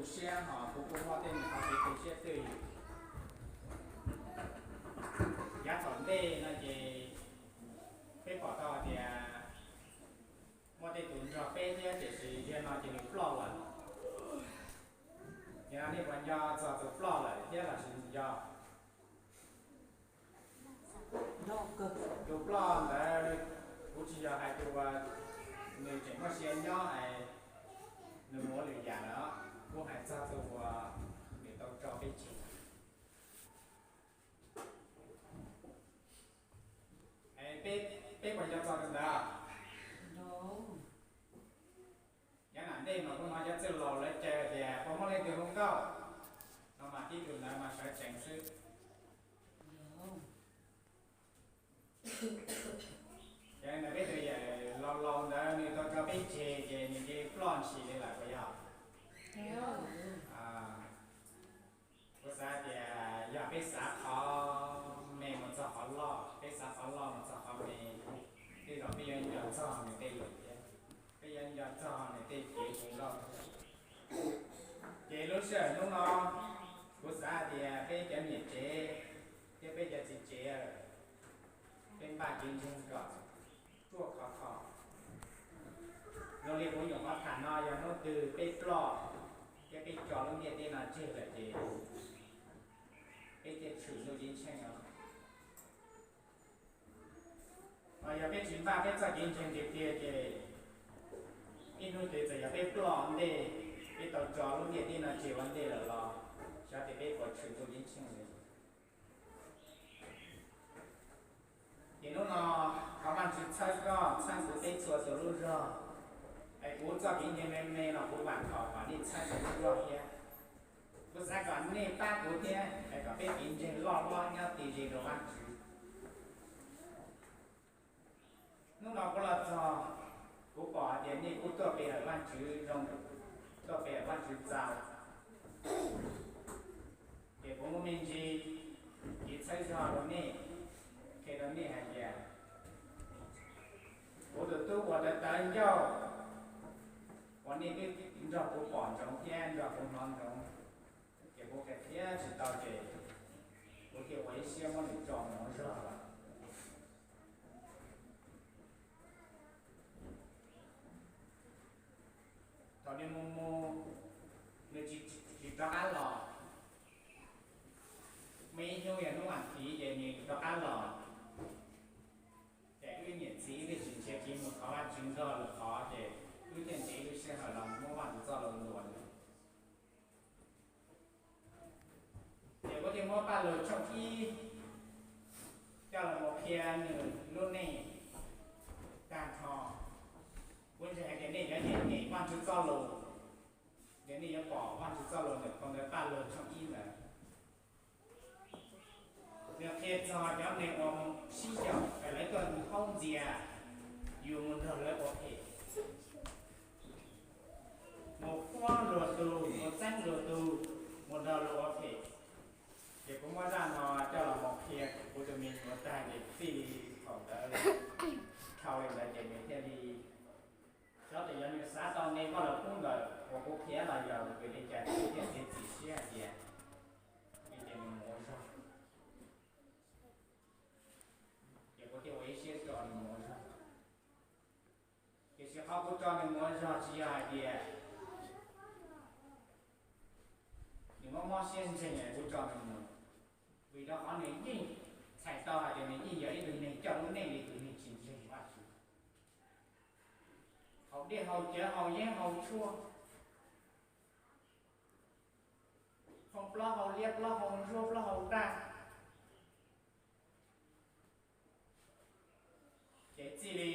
tu siab, ho kuv kuj muaj tej me qhov kev tu siab twj ywm. Yav tom ntej no ces peb pom tau hais tias muaj tej tus nrog peb thiab tiam sis yog no ces nws ploj lawm. Yog no nej puas nco txog tus ploj lawm thiab los sis nco? Tus ploj ntawd kuv tsis yog hais tus uas nws tseem muaj sia nyob es nws mus ua lwm yam lawm, kuv hais txog tus uas nws tau tso peb tseg. Peb puas nco txog tus ntawd? Nyob nram ntej mas kuv hnov cov txwj laus lawv caw tias puas muaj leej twg hu nkauj no mas tib tug ntawd mas sawv tsees xwb. Ces ntawm peb tus yawm laus laus ntawd nws tau tso peb tseg ces nws cia li ploj ntshis li lawm puas yog? Kuv xav tias yog peb xav qhov me mus txog qhov loj, peb xav qhov loj mus txog qhov me, tej zaum peb yuav nco txog nws tej lus thiab, peb yuav nco txog nws tej kev hu nkauj. Ces lub sij hawm hnub no kuv xav tias peb cov niam tsev thiab peb cov txiv tsev, peb npaj kev ntseeg kom ruaj khov kho. Zoo li kuv nyuam qhuav tham no, yog hnub twg peb ploj thiab peb tso lub ntiaj teb no tseg lawm ces peb thiaj tshwm ntuj ceeb tsheej os. Ho yog peb tsis npaj peb txoj kev ntseeg tiag tiag ces ib hnub twg txawm yog peb ploj ua ntej, peb tau tso lub ntiaj teb no tseg ua ntej lawm los xyov tias peb puas tshwm ntuj ceeb tsheej li. Ces hnub no thov Vajtswv txhawb koj txhawb kuv peb txhua tus lub zog, es kuv txoj kev ntseeg me me los kuv vam khom kom nej txhawb kuv lub zog thiab. Kuv xav kom nej pab kuv thiab es kom peb kev ntseeg loj hlob nyob tiv li rau Vajtswv. Hnub no kuv los txog, kuv pom hais tias nej kuj tuaj pe hawm Vajtswv zoo, tuaj pe hawm Vajtswv txaus. Ces kuv muaj me ntsis kev txhawb zog rau nej, qhia rau nej hais tias kuv tus tub uas tawv tawv ncauj uas nej twb nrog kuv pom ntsoov thiab nrog kuv hnov ntsoov, ces kuv qhia qhia tsis tau ces kuv thiaj ua ib siab muab nws tso mus ua zog lawm. Thaum nws mus mus, nws tsis, tsis rov qab los. Muaj ib hnub yog hnub vas thiv ces nws rov qab los. Ces wb niam txiv wb thiaj tsis nrhiav kev mus thov Vajtswv nrog lwm qhov ces wb thiaj nrhiav ib lub sij hawm los muab Vajtswv txoj lus ntuas nws. Ces kuv thiaj muab Paj Lug tshooj ib coj los mus qhia nws lub neej tag nrho. Kuv ntseeg hais tias nej yuav nyeem nyeem Vajtswv txoj lus, ces nej yuav pom Vajtswv txoj lus ntawm phau ntawv Paj Lug tshooj ib ntawd. Nws qhia txog cov neeg uas sib yaum es lawv tuaj haub ntxias yus mus nrog lawv ua phem, mus quab luag tus, mus txeeb luag tus, mus nrog luag ua phem. Ces kuv muab zaj no coj los mus qhia kuv tus me nyuam tag ces txij li thaum ntawd dhau li ntawd ces nws thiaj li, xyov tias yog nws xav tau me vaj lug kub ntawm uas kuv qhia los yog vim li cas ces nws thiaj txiav txim siab hais tias, vim tias nws mus ua zog, ces kuv thiaj ua ib siab tso nws mus ua zog. Tiam sis qhov kuv tso nws mus ua zog tsis yog hais tias nws mob mob siab ntseeg es kuv tso nws mus, vim rau qhov nws yeej txhais tau hais tias nws yeej yog ib tug neeg coj lub neej li tus neeg tsis ntseeg Vajtswv. Haus dej haus cawv haus yeeb haus tshuaj, hau plaub hau liab plaub hau ntsuab plaub hau daj. Ces txij li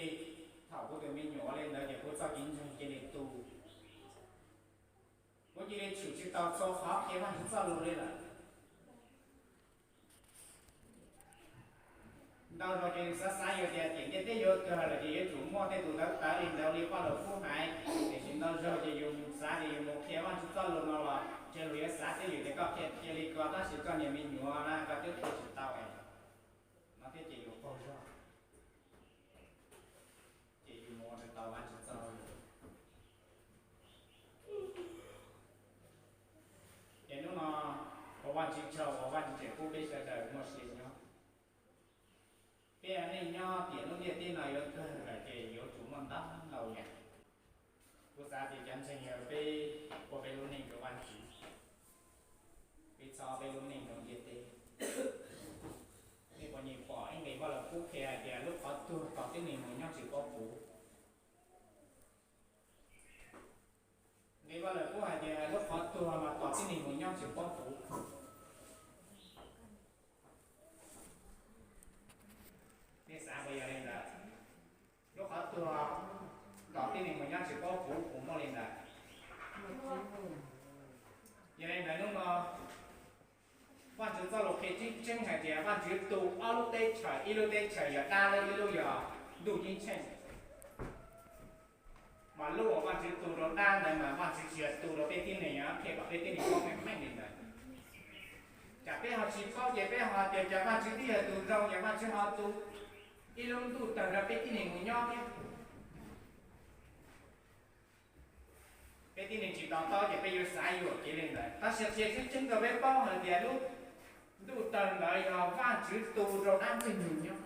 thaum kuv tus me nyuam ua li ntawd ces kuv txoj kev ntseeg cia li tu. Kuv cia li tshwm tsis tau txhua qhov qhia Vajtswv txoj lus li lawm. Ntau zaus ces xav xav yuav tias tiam ntiaj teb yuav kawg lawm ces yuav tsum muaj tej tus tawv tawv li ntawd li poj laus kub hais, tiam sis ntau zaug ces yus xav tias yus mus qhia Vajtswv txoj lus no los tseg luag yuav xav twj ywm tias koj qhia cia li ko tab sis koj niag me nyuam na koj twb qhia tsis tau es no thiab ces yus qaug zog, ces yus mus ua tsis tau Vajtswv txoj lus. Tias cov ntseeg yog peb ua peb lub neej rau Vajtswv, peb txhob peb lub neej rau ntiaj teb. Nej puas nyiam pom ib nqe Vajluskub qhia hais tias lub qhov tuag tos tib neeg mus nyob tsis paub puv? Nqe Vajluskub hais tias lub qhov tuag mas tos tib neeg mus nyob tsis paub puv. Nej xav puas yog li ntawd? Lub qhov tuag tos tib neeg mus nyob tsis paub puv, puas muaj li ntawd? Yog li ntawd hnub no Vajtswv txoj lus qhia tseeb tseeb hais tias Vajtswv tu ob lub teb chaws, ib lub teb chaws yog dab, ib lub yog ntuj ceeb tsheej. Mas lub uas Vajtswv tu rau dab ntawd mas Vajtswv tsis yog tu rau peb tib neeg, qhia kom peb tib neeg paub meej meej li ntawd. Tsam peb ho tsis paub ces peb ho tias cas Vajtswv twb yog tus zoo ces Vajtswv ho tu ib lub ntuj tawg rau peb tib neeg mus nyob thiab. Peb tib neeg tsis to taub ces peb yuav xav yuam kev li ntawd. Tab sis qhia tseeb tseeb rau peb paub hais tias lub ntuj tawg ntawd yog Vajtswv tu rau dab Ntxwg Nyoog nyob.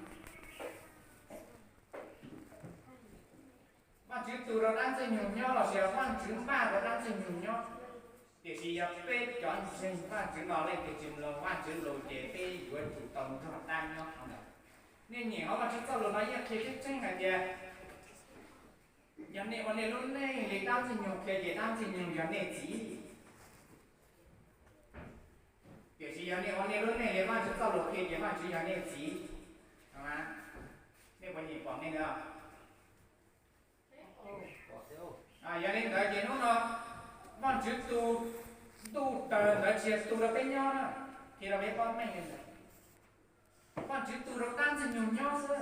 Vajtswv tu rau dab Ntxwg Nyoog nyob los sis yog Vajtswv npaj rau dab Ntxwg Nyoog nyob. Tiam sis yog peb cov ntseeg Vajtswv no leej twg tsis mloog Vajtswv lus ces peb yuav tsum tau nrog dab nyob qhov ntawd. Nej nyeem hauv Vajtswv txoj lus no yeej qhia tseeb tseeb hais tias yog nej ua nej lub neej li dab Ntxwg Nyoog qhia ces dab Ntxwg Nyoog yog nej txiv. Tiam sis yog nej ua nej lub neej li Vajtswv txoj lus qhia ces Vajtswv yog nej txiv. Nej puas nyeem pom nej ntawd? Yog li ntawd ces hnub no Vajtswv tu ntuj tawg ntawd tsis yog tu rau peb nyob na, qhia rau peb paub meej li ntawd. Vajtswv tu rau dab Ntxwg Nyoog nyob xwb,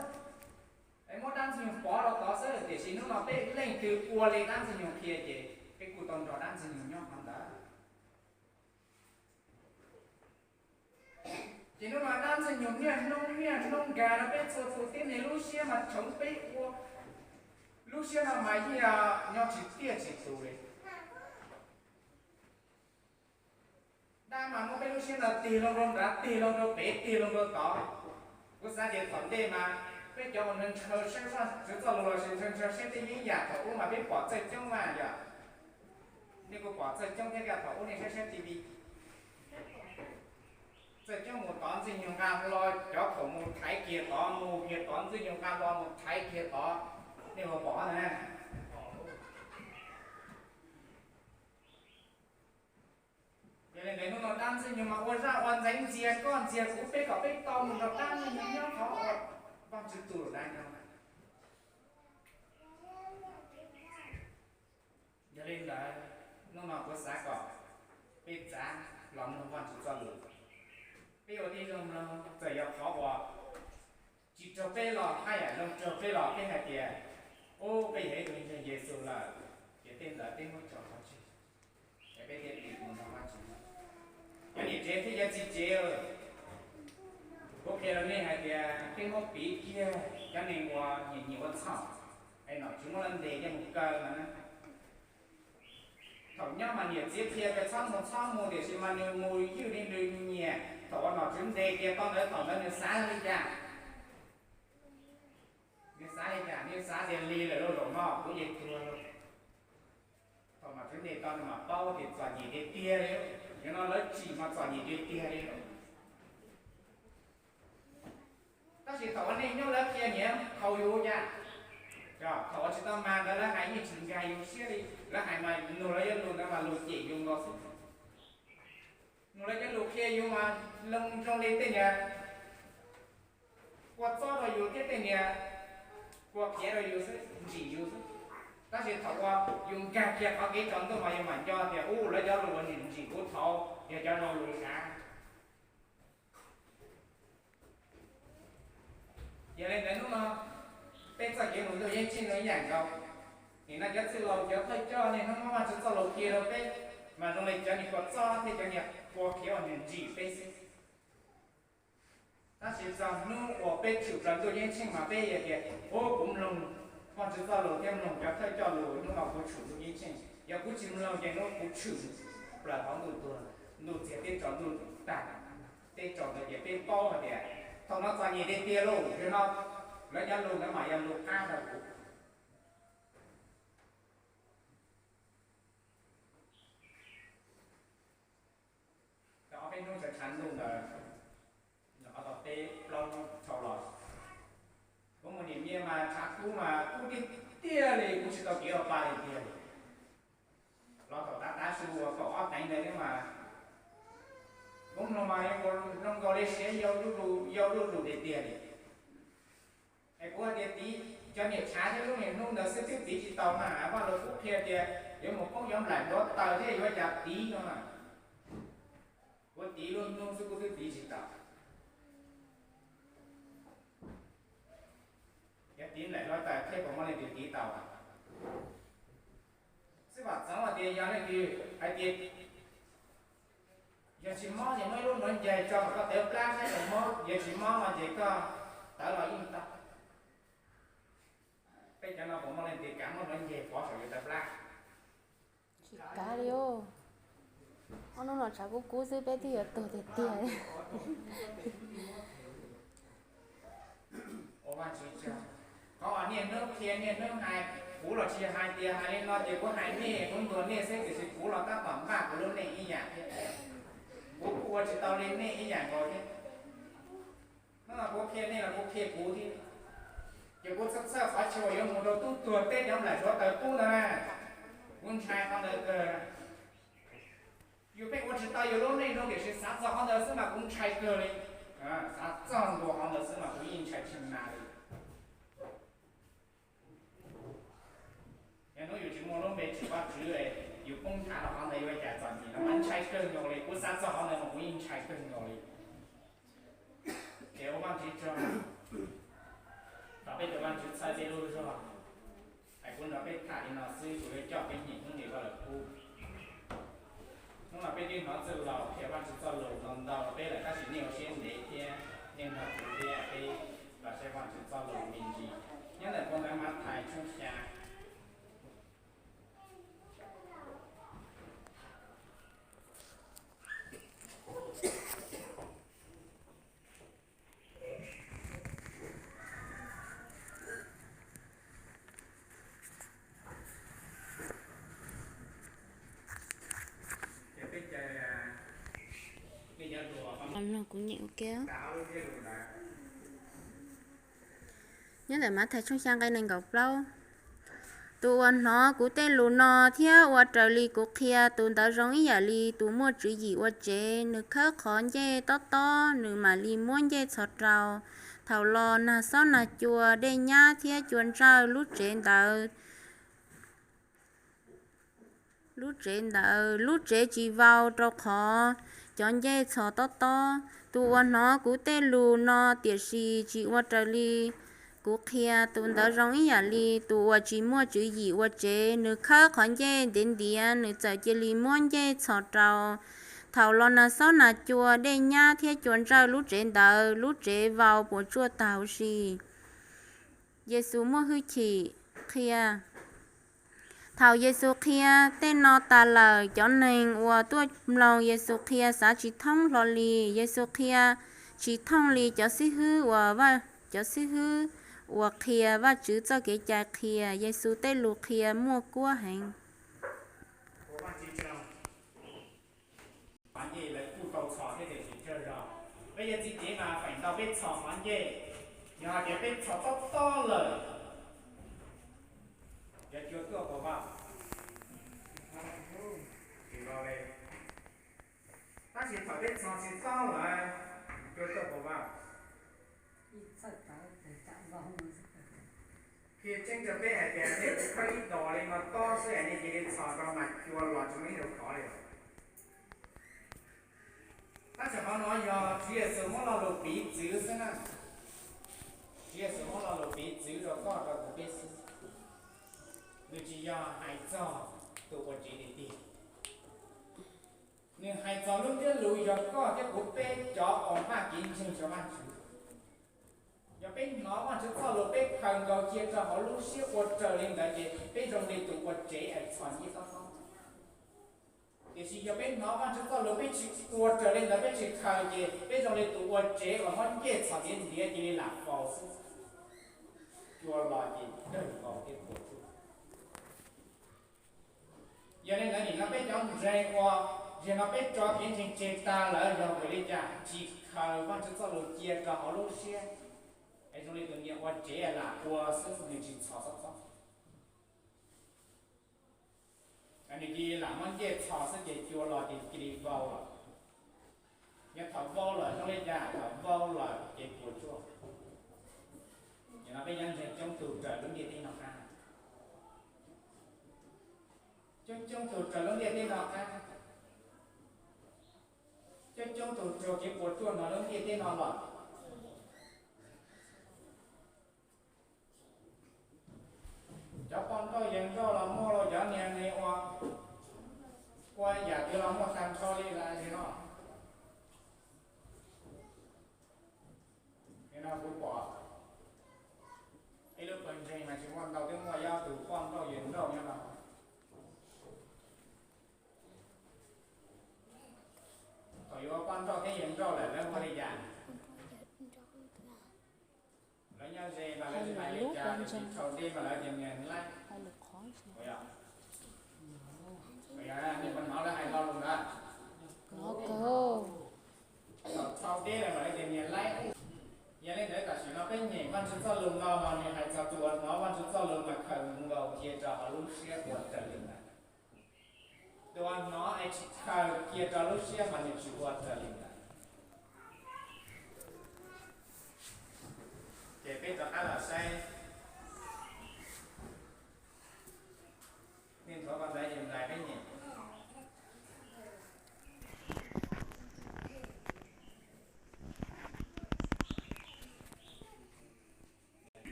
es muab dab Ntxwg Nyoog pov rau tod xwb. Tiam sis hnub no peb leej twg ua li dab Ntxwg Nyoog qhia ces peb kuj tau nrog dab Ntxwg Nyoog nyob qhov ntawd. Ces hnub no dab Ntxwg Nyoog niaj hnub niaj hnub nkag rau peb txhua tus tib neeg lub siab mas choov peb ua. Lub siab no mas yeej nyob tsis tiaj tsis tus li. Dab mas muab peb lub siab no tig loo rau nrad, tig loo rau pem, tig loo rau tod. Kuv xav tias thaum ntej mas peb cov uas ntshaw saib Vajtswv txoj lus los sis ntshaw ntshaw saib tej yeeb yam thaum ub mas peb pom txawj coob mas yog. Nej kuj pom txawj coob thiab, thaum ub nej saib saib T V, txawj coob mus tod Ntxwg Nyoog nqa hlo cov khoom mus thaiv kiag tod, mus kiag tod, Ntxwg Nyoog nqa hlo mus thaiv kiag tod. Nej puas pom na? Yog li ntawd hnub no dab Ntxwg Nyoog mas ua zaj ua ntxeev ntxias koj ntxias kuv peb kom peb tau mus nrog dab Ntxwg Nyoog nyob qhov uas Vajtswv tu rau dab nyob. Yog li ntawd hnub no kuv xav kom peb txav los mloog Vajtswv txoj lus. Peb ua tib zoo mloog, txawm yog qhov uas tsis raug peb los haj yam zoo raug peb los peb hais tias, ub, peb yog ib tug ntseeg Yexus lawm, ces tej ntawd peb muab tso qhov tseg, es peb thiaj li mus nrog Vajtswv. Cov niam tsev thiab cov txiv tsev, kuv qhia rau nej hais tias peb muab piv kiag cov neeg uas nyiam nyiam ua txhaum, es nom tswv muab lawv ntes coj mus kaw no na. Thaum nyob mas niam txiv qhia tias txhob mus txhob mus, tiam sis mas nws mus ywj li nws nyiam. Thaum uas nom tswv ntes kiag tau ntawd, thaum ntawd nws xav li cas? Nws xav li cas? Nws xav tias lig lawm lauj, zaum no kuv yeej tuag lauj. Thaum nom tswv ntes tau nws mam paub tias txom nyem tiag tiag li. Yog no lawv tsim mas txom nyem tiag tiag li. Tab sis thaum uas nej nyob lawv qhia niam qhaus yus cas, thaum uas tsis tau mag ntawd lawv hais yeej tsis nkag yus siab li. Lawv hais mas nug lawv cov lus ntawd mas lus cem yus nkaus xwb. Nug lawv cov lus qhia yus mas zoo li tej niag kua txob rau yus thiab tej niag kua khiav rau yus xwb, ntsim yus xwb. Tab sis thaum uas yus nkag kiag qhov kev tsaus ntuj mas yus mam nco tias, ub, lawv cov lus uas nim ntsim kuv thaud yog cov zoo yus sav. Yog li ntawd hnub no peb txoj kev mus ntuj yeej tsis zoo ib yam nkaus. Nim no cov txwj laus cov thawj coj niaj hnub muab Vajtswv txoj lus qhia rau peb, mas zoo li cov niag kua txob thiab cov niag kua khiav uas nws ntsim peb xwb. Tab sis txog hnub uas peb tshwm plaws ntuj ceeb tsheej mas peb yog tias, ub, kuv mloog Vajtswv txoj lus thiab mloog cov thawj coj lus, hnub no kuv tshwm ntuj ceeb tsheej. Yog kuv tsis mloog ces hnub kuv tshwm plaws hauv ntuj tuag, ntuj txiag teb tsaus, ntuj tag. Tej tsaus ntawd ces peb paub hais tias thaum no txom nyem tiag tiag lauj, yog no lawv cov lus ntawd mas yog lus qab rau kuv. tshav ntuj ntawd, nws qhov tau peb plaub hnub dhau los, kuv mus nim no mas tshav kub mas kub tiag tiag li, kub tsis tau kev ua pa li tiag li. Los thaum tav tav su uas kaum ob teev ntawd mas, kuv mloog mas zoo nkaus li siav yau luj lus tiag tiag li. Es kuv hais tias tiv, cov niam tshav thiab lub niag hnub ntawd xwb twb tiv tsis tau na, Vaj Lus Kub qhia tias yuav mus poob cov nplaim duav taws thiab yuav ua cas tiv no na. Kuv tiv lub hnub xwb kuv twb tiv tsis tau. Yog tiv nplaim duav taws thiab puas muaj leej twg tiv tau? Xib Vam txeev hais tias yog leej twg hais tias yog tsis mob ces muab ib lub hluav ncaig tso kom koj tawv plab saib puas mob, yog tsis mob no ces koj tawv los yeej tau. Peb cov no puas muaj leej twg kav muab hluav ncaig pov saum yus taw plab? Tsis kav li. Ob hnub no tshav kub kub xwb peb twb yuav tuag tiag tiag. Qhov uas niaj hnub qhia niaj hnub hais, kuv los tsis hais tias hais li no ces kuv hais nej, kuv ntuas nej xwb, tiam sis kuv los tab tom npaj kuv lub neej ib yam thiab. Kuv kuj ua tsis tau li nej ib yam nkaus thiab. Hnub no kuv qhia nej los kuv qhia kuv thiab. Ces kuv txhawj txhawj qhov chaw uas yuav mus rau tub tuag teb cov nplaim duav taws kub ntawd na. Kuv ntshai qhov ntawd kawg. Yus pheej ua tsis tau yus lub neej zoo tiam sis xav txog qhov ntawd xwb mas kuv ntshai kawg li. Xav txog ntua qhov ntawd xwb mas kuv yeej ntshai tsis nas li. Yog hnub yus tsis muaj lub npe tsim Vajtswv, yus poob nthav rau qhov ntawd yuav ua cas txom nyem no mas ntshai kawg nkaus li. Kuv xav txog qhov ntawd mas kuv yeej ntshai kawg nkaus li. Ces ua Vajtswv tsaug, thov peb tus Vajtswv txhawb peb lub zog. Hais kuv nrog peb tham li no xwb, kuv yuav coj peb nyeem hnub nqis Vaj Lus Kub. Hnub no peb twb hnov txwj laus qhia Vajtswv txoj lus ntau ntau rau peb lawm, tab sis nej ua siab ntev thiab nej nrog kuv thiab peb los saib Vajtswv txoj lus me ntsis nyob ntawm phau ntawv Mathais tshooj xya. Nyob ntawm Mathais tshooj xya nqe nees nkaum plaub. Tus uas hnov kuv tej lus no thiab ua raws li kuv qhia, tus ntawd zoo ib yam li tus muaj tswv yim ua tsev. Nws khawb qhov ncej tob tob, nws mam li muab ncej txhos rau. Thaum los nag xob nag cua, dej nyab thiab cua ntsawj lub tsev ntawd, lub tsev ntawd, lub tsev tsis vau rau qhov cov ncej txhos tob tob. Tus uas hnov kuv tej lus no tiam sis tsis ua raws li kuv qhia, tus ntawd zoo ib yam li tus uas tsis muaj tswv yim ua tsev. Nws khawb qhov ncej ntiav ntiav, nws txawm cia li muab ncej txhos rau. Thaum los nag xob nag cua, dej nyab thiab cua ntsawj lub tsev ntawd, lub tsev vau puas tsuaj tag huv si. Yexus muaj hwj chim qhia. Thaum Yexus qhia tej no tas lawm, cov neeg uas tuaj mloog Yexus qhia xav tsis thoob hlo li. Yexus qhia tsis thooj li cov xib hwb uas, cov xib hwb uas qhia Vajtswv txoj kev cai qhia. Yexus tej lus qhia muaj kuab heev. Qhov ncej lawv kuj tau txhos thiab tiam sis tsawg zog. Peb yog txiv cev mas feem ntau peb txhos qhov ncej, yog hais tias peb txhos tob tob lawm, cov cua tuaj puas vaj? Tsis vaj li. Tab sis thaum peb txhos tsis tob lawm, cua tuaj puas vaj? Qhia tseeb rau peb hais tias nej kuv khawb ib dos li no tob xwb es nej cia li txhos rau mas cua los tsis muaj ib tug kov li. Tab sis qhov no yog Tswv Yexus muab lo lus piv txwv xwb na. Tswv Yexus muab lo lus piv txwv rau koj rau kuv peb xwb. Nws tsis yog hais txog tus ua tsev tiag tiag. Nws hais txog lub ntiaj lus yog koj thiab kuv peb cov uas maj kev ntseeg rau Vajtswv. Yog peb hnov Vajtswv txoj lus peb khaws nkaus cia rau hauv lub siab ua raws li ntawd ces peb zoo li tus ua tsev es txhos ncej tob tob. Tiam sis yog peb hnov Vajtswv txoj lus peb tsis ua raws li ntawd, peb tsis khaws ces peb zoo li tus ua tsev uas muab ncej txhos ntiav ntiav cia li lam faus xwb. Cua los ces dawg nkaus thiab puas tsuaj. Yog li ntawd nim no peb cov ntseeg uas Zaum no peb tso kev ntseeg tseg tag lawm, yog vim li cas? Tsis khaws Vajtswv txoj lus cia rau hauv lub siab. Es zoo li tus niam ua tsev lam ua xwb, nws tsis txhos txhob txob. Nws cia li lam muab ncej txhos xwb ces cua los ces cia li vau lawm. Yog thaum vau lawm zoo li cas? Thaum vau lawm ces puas tsuaj. Yog no peb nyob ntseeg coob tug raws lub ntiaj teb no qab. Coob coob tug raws lub ntiaj teb no qab. Coob coob tug raug kev puas tsuaj no lub ntiaj teb no los. Cov poj nrauj yawg nrauj los muaj, los cov niag ne ua, ua yam twg los muaj tag nrho li lawm no. Nim no kuv pom ib lub pawg ntseeg mas tsis muaj ntau, twb muaj ob tug poj nrauj yawg nrauj nyob no. Thaum yuav poj nrauj thiab yawg nrauj lawm lawv ua li cas? Lawv nyob ze mas lawv tsis hais li cas, tiam sis thaum deb mas lawv tias niag laib. Yog, nej puas hnov lawv hais lo lus ntawd? Thaum deb lawm mas lawv tias niag laib. Yog li ntawd tam sim no peb nyeem Vajtswv txoj lus no mas nws hais txog tus uas hnov Vajtswv txoj lus mas khaws nkaus cia rau hauv lub siab ua raws li ntawd. Tus uas hnov es tsis khaws cia rau lub siab mas nws tsis ua raws li ntawd. Ces peb rov qab los saib, nej nthuav ko ntawd ces nplais peb nyeem.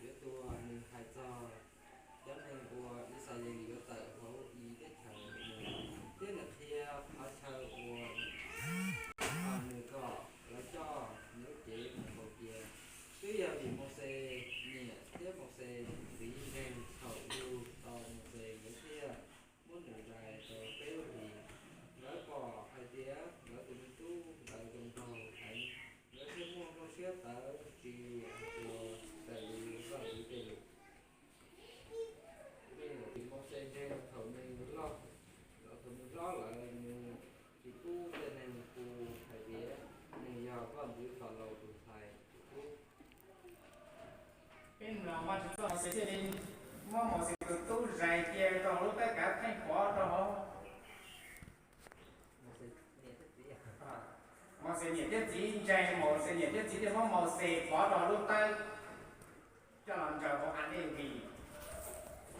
Yuav tuag, nws hais txog cov neeg uas Ixayees yuav tawm hauv Iziv teb chaws, thiab nws qhia qhov chaw uas nws kom lawv coj nws lub cev mus kaus cia. Twb yog vim Mauxes niam thiab Mauxes txiv ntseeg thaum yug tau Mauxes, lawv thiaj muab nws zais tau peb lub hlis. Lawv pom hais tias lawv tus me tub ntawd zoo nraug heev, lawv thiaj muaj hauj siab tawv tsis ua raws li Vajtswv tej lus. Vim Mauxes ntseeg thaum nws loj, thaum nws hlob lawm nws tsis pub tej neeg hu hais tias nws yog Vajtswv tus ntxhais tus tub. Peb mloog Vajtswv txoj, Mauxes thiaj li muab Mauxes tus tub zais cia rau lub tawb kav theej pov rau hauv. Mauxes niam thiab txiv ntseeg, Mauxes niam thiab txiv thiaj muab Mauxes pov rau lub tawb coj los ntsaws hauv a dej Nqis,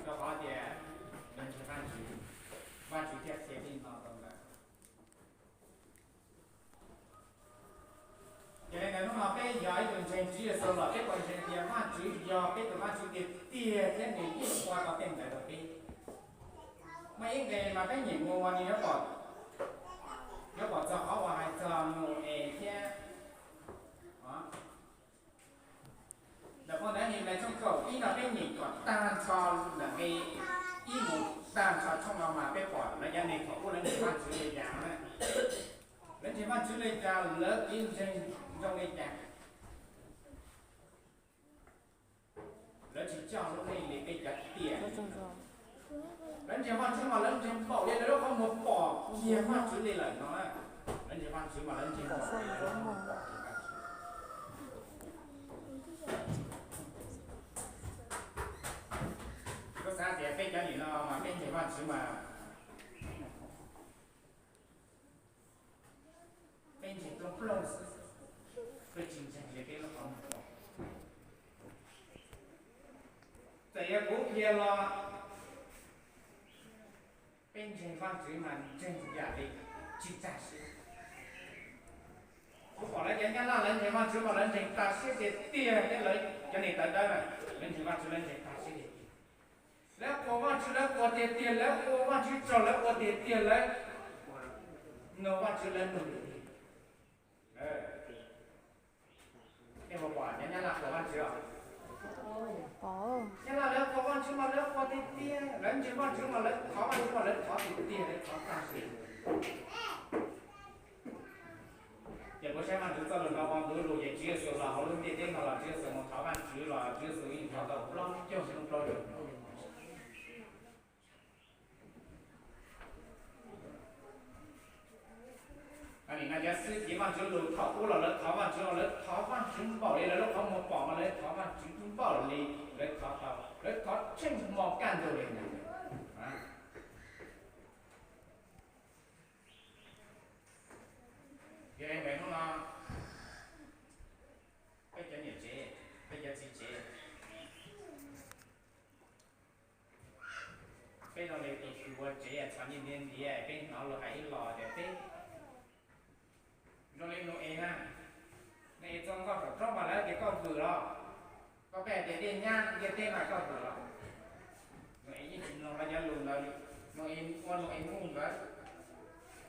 rau qhov tias nws ntseeg Vajtswv, Vajtswv thiaj qhia tej no rau ntawd. Yog li ntawd hnub no peb yog ib tug ntseeg Tswv Yexus los peb puas ntseeg tias Vajtswv yog peb tus Vajtswv tiag tiag thiab nws yeej ua tau tej ntawd rau peb? Muaj ib nqe mas peb nyeem mus uas nws yuav pom, yuav pom txog qhov uas hais txog Mus-es thiab ntawm poj ntawd nqe tshooj kaum ib no peb nyeem kom tag nrho ntawm nqe ib mus tag nrho tshooj no mas peb pom lawv cov neeg thaum ub lawv ntseeg Vajtswv li cas na. Lawv ntseeg Vajtswv li cas, lawv kev ntseeg zoo li cas, lawv tsis coj lub neej li peb cov tiam. Lawv ntseeg Vajtswv mas lawv ntseeg npaum li lawv lub qhov muag pom kiag Vajtswv li lawm no. Lawv ntseeg Vajtswv mas lawv ntseeg npaum li lawv lub qhov muag pom kiag Vajtswv. Koj xav tias peb cov nim no mas peb ntseeg Vajtswv mas peb ntseeg tub ploog xwb, peb tsis ntseeg li peb lub qhov muag pom. Txawm yog kuv qhia los peb ntseeg Vajtswv mas ntseeg yam li tsis tag siab. Kuv pom lawv cov Nyab Laj lawv ntseeg Vajtswv mas lawv ntseeg tag siab tiag tiag thiab lawv cov niam tawv dawb na, lawv ntseeg Vajtswv lawv ntseeg tag siab tiag tiag. Lawv ua Vajtswv lawv ua tiag tiag, lawv ua Vajtswv tsaug lawv ua tiag tiag, lawv nug Vajtswv lawv nug tiag tiag. Nej puas pom cov Nyab Laj ua Vajtswv os? Pov. Yog lawv qhuas Vajtswv mas lawv qhuas tiag tiag, lawv ntseeg Vajtswv mas lawv thov Vajtswv mas lawv thov tiag tiag, lawv thov tag sim. Ces kuv saib Vajtswv txoj lus no ua ntu zus ces Tswv Yexus los hauv lub ntiaj teb no los Tswv Yexus mus thov Vajtswv los Tswv Yexus yeej thov tau plaub caug xyoo plaub caug. Nim no cov xib hwb Vajtswv lus thaum ub los lawv thov Vajtswv los lawv thov Vajtswv npaum li lawv lub qhov muag pom mas lawv thov Vajtswv npaum li lawv thov tau, lawv thov tsheej hmo kaj ntug li ntag. Yog li ntawd hnub no peb cov niam tsev, peb cov txiv tsev, peb zoo li tus kws ua tsev txhos ntiag ntiag, peb hnov luag hais ib los tias peb zoo li Nau-es na, Nau-es txog nkoj saum roob mas lawv tias koj vwm los, koj pheej hais tias dej nyab ntiaj teb mas koj vwm los. Nau-es yeej tsis mloog lawv cov lus ntawd li, Nau-es ua Nau-es mus ntawd.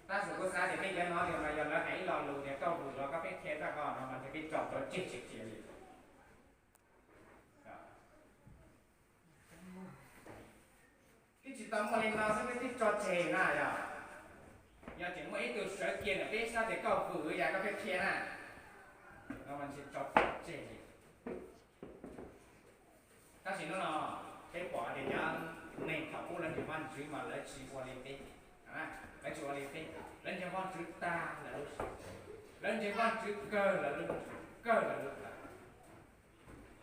Tab sis kuv xav tias peb cov no tias mas yog lawv hais ib lo lus tias koj vwm los koj pheej qhia txoj ko no mas ntshe peb tso tau tseg tsis khiav li. Twb tsis tau muaj li no xwb peb twb tso tseg na yog. Yog tseem muaj ib tug sawv kiag ntawm peb sab tias koj vwm yam koj pheej qhia na, no mas ntshe tso tseg li. Tab sis hnub no peb pom hais tias cov neeg thaum ub lawv ntseeg Vajtswv mas lawv tsis ua li peb, lawv tsis ua li peb, lawv ntseeg Vajtswv tag lawv lub siab, lawv ntseeg Vajtswv kawg lawv lub, kawg lawv lub tas.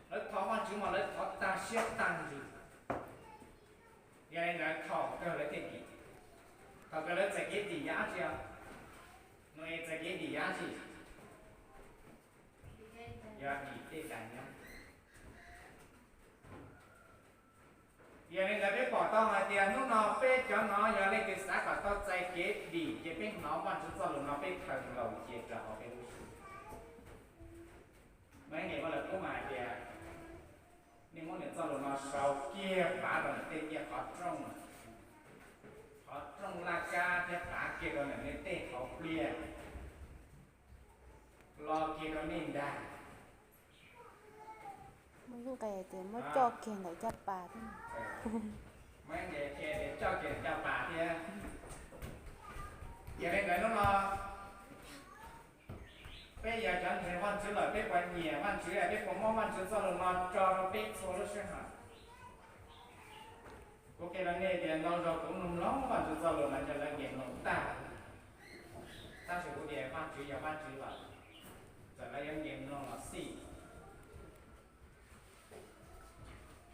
Lawv thov Vajtswv mas lawv thov tag siab tag ntsws. Yog li ntawd thaum kawg lawv thiaj dim. Thaum kawg lawv txais kev dim yog dab tsi? Nau-es txais kev dim yog dab tsi? Yog dim tej daim nyab. Yog li ntawd peb pom tau hais tias hnub no peb cov no yog leej twg xav kom tau txais kev dim ces peb hnov Vajtswv txoj lus no peb khaws nkaus cia rau hauv peb lub siab. Muaj ib niam muaj lawv qub mas hais tias nej muab niam txoj lus no sau kiag pav rau niam tej ciaj qhov rooj, qhov rooj laj kab thiab pav kiag rau niam nej tej qhov pliaj, lo kiag rau nej ntag. Muaj ib nqe tias muab coj kiag ntawm caj pas thiab. Muaj ib nqe qhia tias coj kiag ntawm caj pas thiab. Yog li ntawd hnub no peb yog cov ntseeg Vajtswv lawm peb puas nyiam Vajtswv, peb puas muab Vajtswv txoj lus no tso rau peb txhua lub sij hawm? Kuv qhia rau nej tias ntau zaus kuv mloog mloog Vajtswv txoj lus no ces lawv nkees mloog tag. Tab sis kuv tias Vajtswv yog Vajtswv lawm, txawm lawv yuav nkees mloog los xij,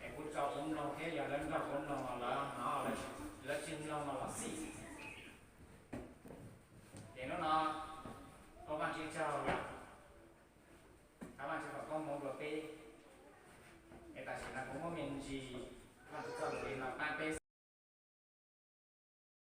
es kuv tso kuv mloog thiab yog lawv nrog kuv mloog los lawv hnov, lawv tsis mloog no los xij. Ces hnub no ua Vajtswv tsaug, thov Vajtswv foom koob hmoov rau peb. Es tam sim no kuv muab me ntsis Vajtswv txoj lus li no pab peb